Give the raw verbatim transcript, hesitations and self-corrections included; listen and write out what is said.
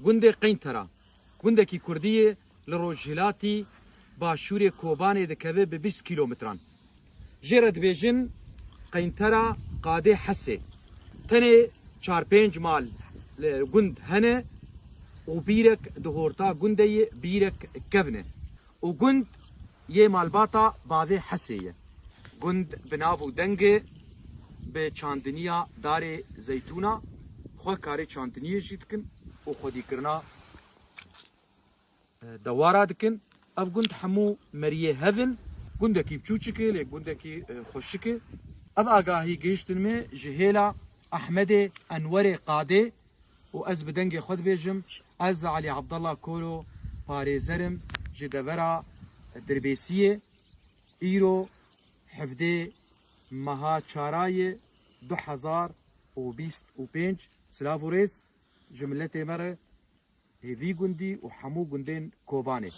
Gundê Qeyntera, gundekî kurdî ye, li rojhilatî başûrê Kobanê dikeve bi bîst kîlometran. Jê re dibêjin Qeyntera Qadê Hesê. Tenê çar pênc mal li gund hene û bîrek di horta gundê ye, bîrek kevn e. Û gund yê malbata bavê Hesê ye. Gund bi nav û dengê bi çandiniya darê zeytûna xwe karê çandiniyê jî dikin û xwedîkirina, e, dewara dikin. Ev gund hemû meriyê hev in. Gundekî biçûçik e, lê gundekî, e, xweşik e. Ev agahî gihiştin me ji hêla Ehmedê Enwerê Qadê û ez bi dengê xwe dibêjim, ez Elî Abdallah Koro parêzer im ji devera Dirbêsiyê. Îro hevdê meha çarayê du hezar û bîst û pênc. Silav û rêz ji miletê me re, hê vî gundî û hemû gundên Kobanê.